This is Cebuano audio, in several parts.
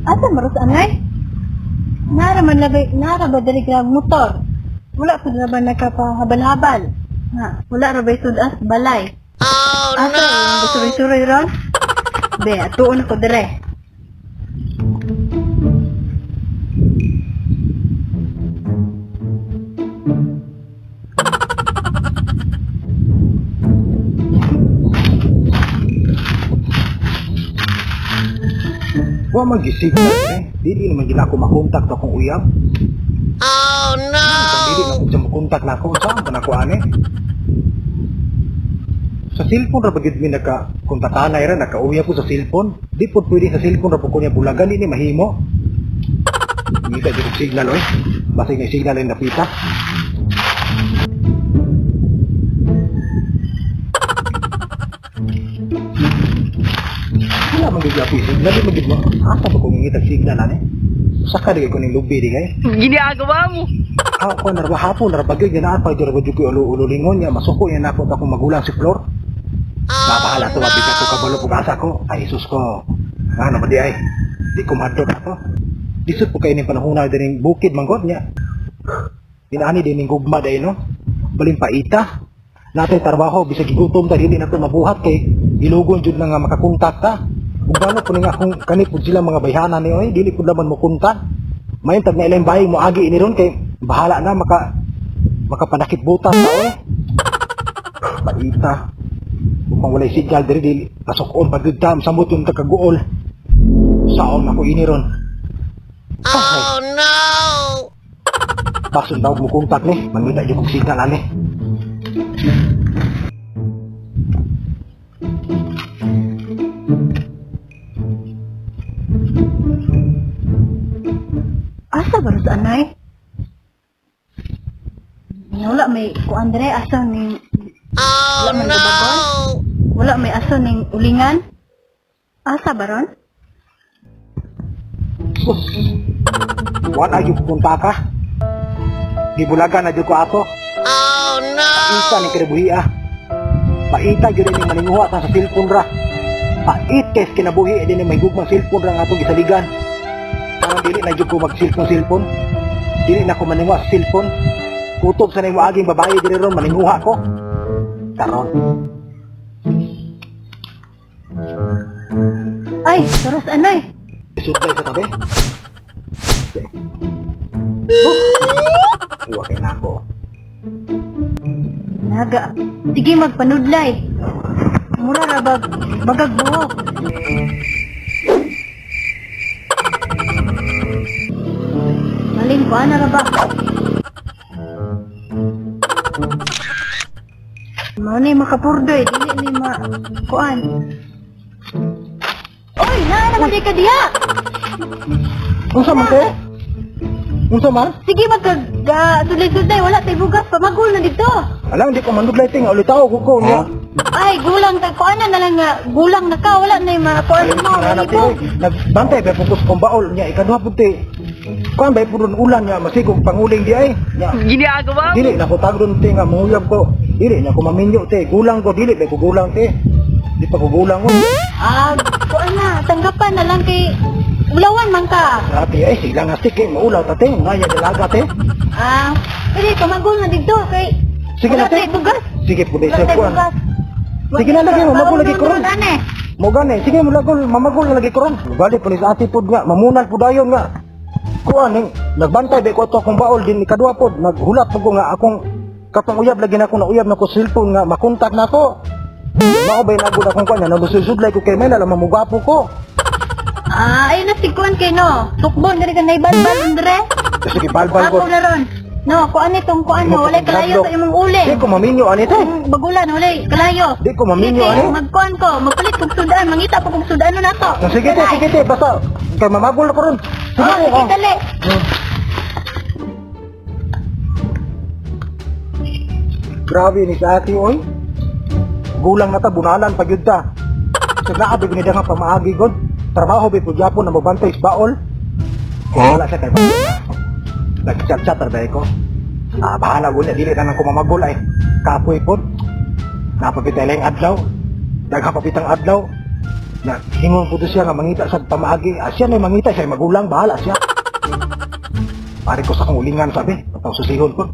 Asa maros anay? Nara man labay, nara ba diri grab motor? Wala pud na ba nakapahabal-habal? Ha, wala ra bay sudas balay. Oh Asa no! suroy-suroy ron? Be, atuon ako dire. Wa man gisignal eh. Dili naman gid ako makontak na akong uyab. Oh no! Kung dili na ko siya makontak na ako, saan pa na ako ani? Sa cellphone ra ba gid mi naka kontakanay ra nakauyab ko sa cellphone. Di pod pwede sa cellphone ra po ko niya bulagan di ni mahimo. Ngita jud og signal oy. Basig na signal ay napita. Wala man gid ako signal, di man gid mo. Asa ba ko ngita signal ani? Saka di ko ning lubi di kay. Ginagawa mo! Ako narba hapon narba gyud ganaan pa gyud ko ulo ulo lingon niya masuko niya nako akong magulang si Flor. Babahala to mabigyan ko kabalo kung asa ko. Ay sus ko. Ano ba di ay? Di ko mahadlok ako. Lisod po kayo ning panahon na dining bukid manggod niya. Dinani din ning gugma day no. Balin paita. Natay trabaho bisag gigutom ta dili na to mabuhat kay ilugon jud na nga makakontak ta. Ug gano po ning akong kani pud sila mga bayhana ni oy dili pud laman mo kontak. Mayon tag na ilang bahay mo agi ini ron kay bahala na makapanakit butas ta oy. Paita. Upang walay signal diri dili pasok-on pag gyud ta samot yung takaguol. Saon ako ini ron. Oh no! Basun daw mo kontak ni, mangita jud kog signal ani. Asa ba ros anay? Wala may kuan dire asa ning Oh Wala man no! Wala may aso ning ulingan. Asa ba ron? Sus. Wala jud ko kontaka. Gibulagan na jud ko ato. Oh no! Paita ni kinabuhi ah. Paita jud ni maninguha ta sa cellphone ra. Pait kay sa kinabuhi din ni may gugmang cellphone ra nga atong gisaligan. Karon dili na jud ko mag cellphone cellphone. Dili na ko maninguha sa cellphone. Kutob sa nimo aging babae diri ron maninguha ko. Karon. Ay, taros anay. Sudlay sa tabi. Oh. Iwa kay nako. Naga. Sige magpanudlay. Mura ra bag bagag buhok. Malin ko ana ra ba? Mao ni makapurdoy dili ni ma kuan. Oy, naa naman di ka diha. Unsa man te? Unsa man? Sige magkag sudlay-sudlay wala tay bugas pamagol na dito. Alang di ko manudlay ting ulitaw ko ko niya. Ay, gulang ta kuan na lang nga gulang na ka wala na yung mga kuan mo. Hanap Wala eh. Nagbantay ba focus kong baol niya ikaduha pud te. Kuan ba pud ulan niya masigog panguling di ay. Nya Ginagawa mo! dili na ko tagron te nga manguyab ko. Dili na ko maminyo te. Gulang ko dili ba ko gulang te. Di pa ko gulang ko. Ah, kuan na, tanggapan na lang kay ulawan man ka. Ate ay sila nga stick eh maulaw ta te. Ngaya dalaga te. Ah, pwede pamagol na dito kay Sige wala na te. tay bugas. Sige pud Wala sa tay kuan. bugas. Sige na lagi, mamagol lagi ko ron. Ron. Mo gani sige mo lagol mamagol na lagi ko ron. Bali pud ni sa ate pud nga mamunal pud dayon nga. Kuan ning nagbantay ba ko ato akong baol din ikaduha pod naghulat pud ko nga akong katong uyab lagi na ako na uyab na ko cellphone nga makontak na ako. Mao bay nagud akong kuan nga nalusudlay ko kay may na lang mamugapo ko. Ah, ay na si kuan kay no. Sukbon diri ka naibalbal andre. Kasi balbal ko. Ako na ron. No, kuan itong kuan no, walay kalayo sa imong uli. Di ko maminyo ani te. Ang bagulan walay kalayo. Di ko maminyo Sige, ani. Magkuan ko, magpalit kog sudan, mangita pa kog sudan na to. No, sige te, sige te, basta kay mamagol ko ron. Sige Oh, te, sige oh. dali. Grabe ni sa ate oy. Gulang na ta bunalan pa gyud ta. Sa naabi ni nga pamaagi god. Trabaho ba pud gyapon na mobantay sa baol. Wala siya kay nag-chat-chat ra ba ko. Ah, bahala ko niya dili na lang ko mamagol ay. Kapoy pod. Napapitay lang adlaw. Daghang papitang adlaw. Na, ingon po to siya nga mangita sa pamaagi. Ah, siya na mangita, siya magulang, bahala siya. Pare ko sa akong ulingan, sabi. Pataw susihon ko.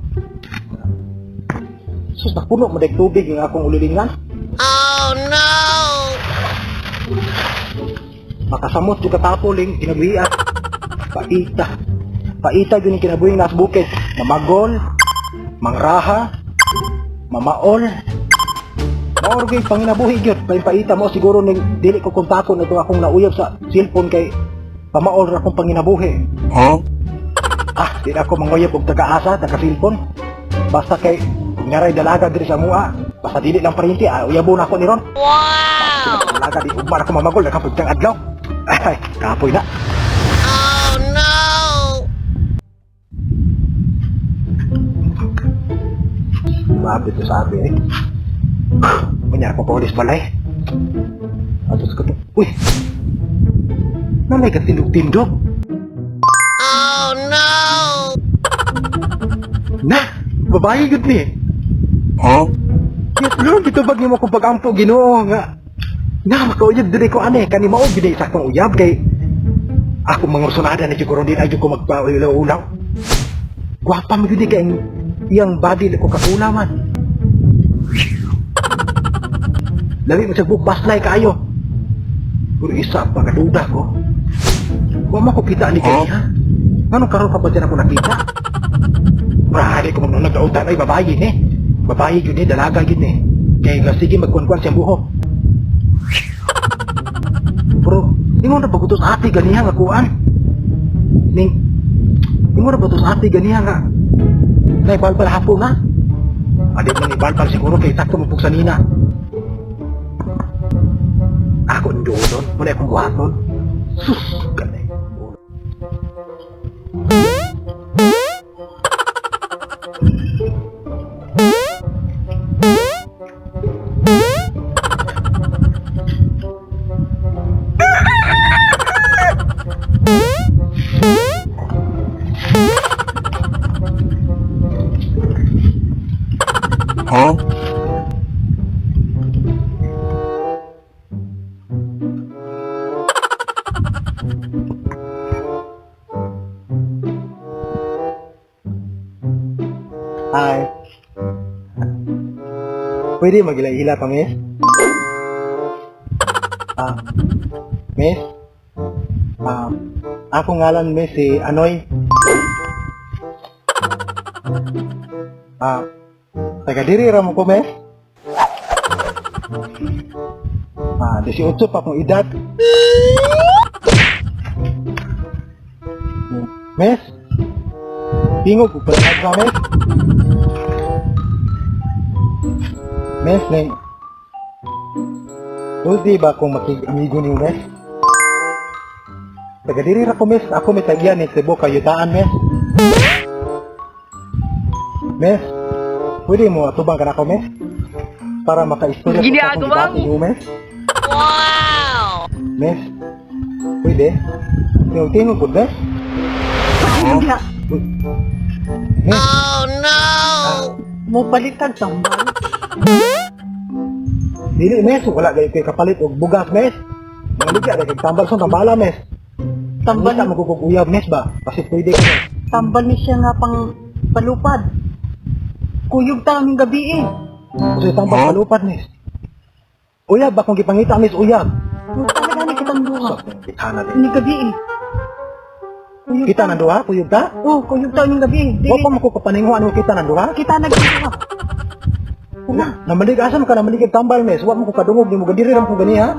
Sus, napuno mo tubig yung akong ulilingan. Oh no! Makasamot yung katapoling, kinabuhian. Paita. Paita yun yung kinabuhing nas bukid. Mamagol, mangraha, mamaol. Maorgay panginabuhi gyud. Paita mo siguro ning dili ko kontakon ito akong nauyab sa cellphone kay pamaol ra akong panginabuhi. Huh? Ah, di na ako manguyab og taga-asa, taga-cellphone. Basta kay ngaray dalaga diri sa mua. Basta dili lang parinti, ah, uyabo na ako ni ron. Wow! Dalaga di ugma na ako mamagol, nagkapagtang adlaw. Ay, kapoy na. Oh no! Grabe to sabi eh. Kunya ako paulis balay. Atos ko to. Uy! Nanay ka tindog-tindog. Oh no! Na! Babae gud ni. Huh? Yes, Lord, gitubag nimo kong pag-ampo Ginoo nga. Na makauyab diri ko ane kani mao gid sa akong uyab kay ako mangursunada na jud ko ron din ay jud ko magpaulaw-ulaw. Gwapa man gud ni kay ang iyang body ko kakulaman. Labi mo sa buhok baslay kaayo. Pero isa pa kaduda ko. Wa man ko kita ni Huh? kaniya. Anong karon pa ba dyan ako nakita? Marahali ko magnunag dautan ay babae ni. Babae yun ni, dalaga yun ni. Kaya nga sige magkuhan-kuhan siyang buhok. Pero, ingon na bagutos ate ganiha nga kuan. Ning, ingon na bagutos ate ganiha nga. Naibalbal hapon na. Adi man ibalbal siguro kay sakto mo pugsa nina. Ako ang doon, wala akong buhaton. Sus, ganay. Huh? Hi. Pwede magila-ila pa, miss? Ah, miss? Ah, ako ngalan, miss, si Anoy. Ah, taga diri ra mo ko, miss? Ah, 18 pa akong edad. Miss? Tingog ko pala ka, miss? Miss, ning... Pwede ba akong makig-amigo niyo, miss? Taga diri ra ko, miss. Ako may tagyan ni Cebu, kayutaan, miss. Miss, pwede mo atubang ka na ako, miss? Para makaistorya ko sa akong Ginagawa gibati mo. niyo, miss. Wow! Miss, pwede? Tingog-tingog po, miss. Hindi. Uy. Miss, Oh no! Mo palitan tambal. dili, miss. Wala gayo kay kapalit og bugas, miss. Maligya, dahil tambal sa tambala, miss. Tambal, Tambal. Mo kung uyab, miss ba? Kasi pwede ka, miss. tambal ni siya nga pang palupad. Kuyog ta aming gabi eh. Kasi tambal Huh? palupad, miss. Uyab ba kung gipangita, miss, uyab. Mo talaga ni kitang duha. So, bitana din. Ni gabi eh. Kuyog Kita ng duha, kuyog ka? Oh, kuyog ta aming gabi eh. Dili, Wa pa mo ko kapaninguan mo kita ng duha? kita nagduha. Wala, Namalig asa mo ka namalig og tambal, miss. Wa mo ko kadungog nimo gadiri ra mo ko ganiha.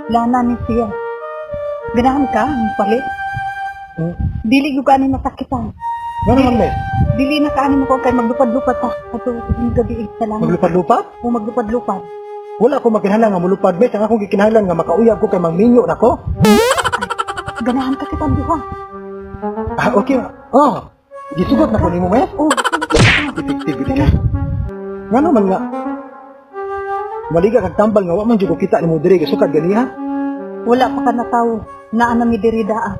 lana ni siya. Ganahan ka, ang palit. Hmm. Dili gyud ka ani masakitan. Nga naman, miss. Dili na kaani mo ko kay maglupad-lupad ta. Ato ning gabi eh, salamat. Maglupad-lupad? O maglupad-lupad. Wala ko makinahanglan nga mulupad, miss. Ang akong gikinahanglan nga makauyab ko kay mangminyo nako. Ganahan ka kitang duha. Ah, okay. Oh, gisugot na ko nimo, miss. Oh, Epektive gid ka. Nga naman nga. Maliga kag tambal nga wa man jud ko kita nimo diri gisukad ganiha. Wala pa ka natawo. Naa na mi diri daa.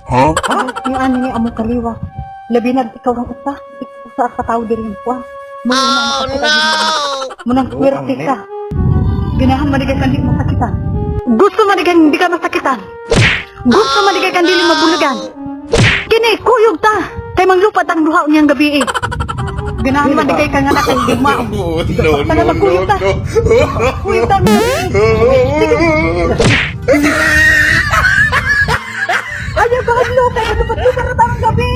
Huh? Ha? Yung ani ni amo kaliwa. Labi nag ikaw ang usa. Ikaw usa ka tawo diri ko. Oh no! Munang Oh, swerte ang ka. Ganahan man ka di masakitan. Gusto man kang hindi ka masakitan. Gusto man kang dili mabulugan. Kini, kuyog ta. Kay manglupad ang duha niyang gabi eh. Ganahan man kay kang anak ang gugma. No, no, Sana no, magkuyog ta. no. Kuyog ta. Sige. Ayaw ka hadlo kay lupad-lupad na tarong gabi.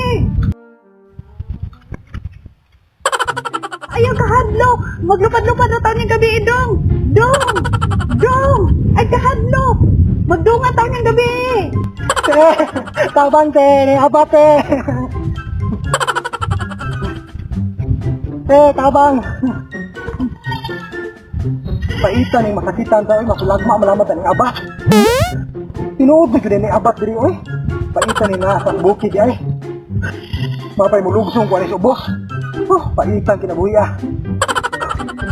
Ayaw ka hadlo. Maglupad-lupad na taon yung gabi, eh, dong. Dong! Dong! Ay kahadlo. Magdungan taon yung gabi. Te, tabang te, abate. Te, tabang. Paitan ni masakitan ta oy, masulagma malamat ang abat. Tinuod na gyud ni abat diri oy. Paitan ni na sa bukid ay. Mapay mulugsong ko ani sa ubos. Oh, paitan kinabuhi ah.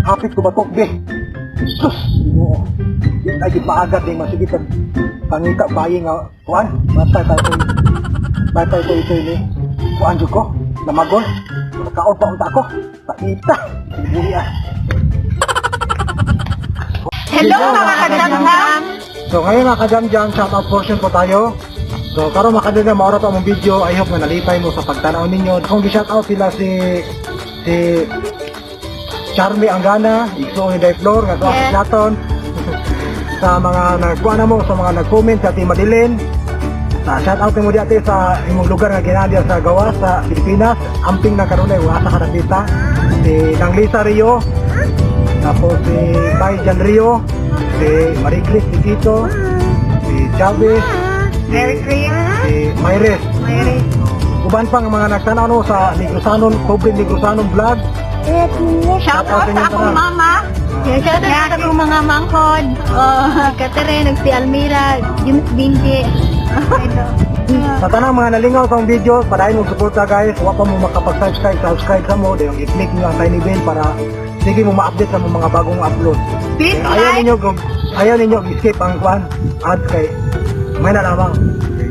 Hapit ko batok be. Sus, Ginoo. Di ay gid maagat ni masigit kag pangita bayi nga kuan. Matay tayo ko. Matay ko ito ni kuan jud ko. Namagol. Kaon pa unta ko. Paita. Kinabuhi ah. Hello, mga kajamjam. So ngayon mga kajamjam, shout out portion po tayo. So karon mga kajamjam, maura to among video. I hope na nalipay mo sa pagtanaw ninyo. Kung gi-shout out sila si si Charmy Angana, igsoon ni Dai Flor, nga yes. Naton. Sa mga nagkuha na mo, sa mga nag-comment sa Team Madeline. Sa shout out mo di ate sa imong lugar nga ginadiya sa gawas sa Pilipinas. Amping na kanunay, wala ka nakita. Si Nang Lisa Rio, tapos si Bay Jan Rio, si Marie Chris Tito, si Chavez, Merry Christmas. si Myres. Merry. Uban pa ang mga nagtanaw no, sa Negrosanon, Pobre Negrosanon Vlog. Shout out sa akong mama. Shout out sa akong mga mangkod. Oh, Catherine, ug si Almira, James Binji. Sa tanang mga nalingaw sa akong video, padayon mong suporta guys. Huwag pa mo makapag-subscribe, subscribe sa mo. Dahil i-click nyo ang tiny bell para sige mo ma-update sa mga bagong upload. Please Ayaw like, ninyo, ayaw ninyo skip ang kuan ads kay may na lamang.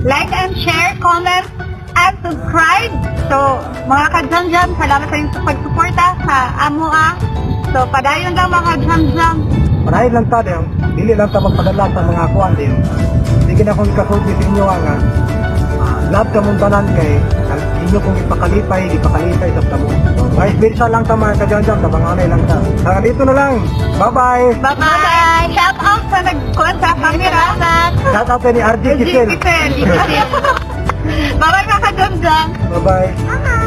Like and share, comment, and subscribe. So, mga kajamjam, salamat sa inyong pagsuporta sa Amoa. So, padayon lang, mga kajamjam. Padayon lang ta dahil dili lang ta magpadala sa mga kuan din. Sige na kong ikasulti sa inyo nga love ka mong tanan kay inyo kong ipakalipay, ipakalipay sa tamo. Vice versa lang ta mga kajamjam, tabanganay lang ta. Hanggang dito na lang. Bye-bye. Bye-bye! Shout out sa nagkuhan sa camera. Shout out ni RJ Kisel. Bye-bye, mga kajamjam. Bye-bye. Bye!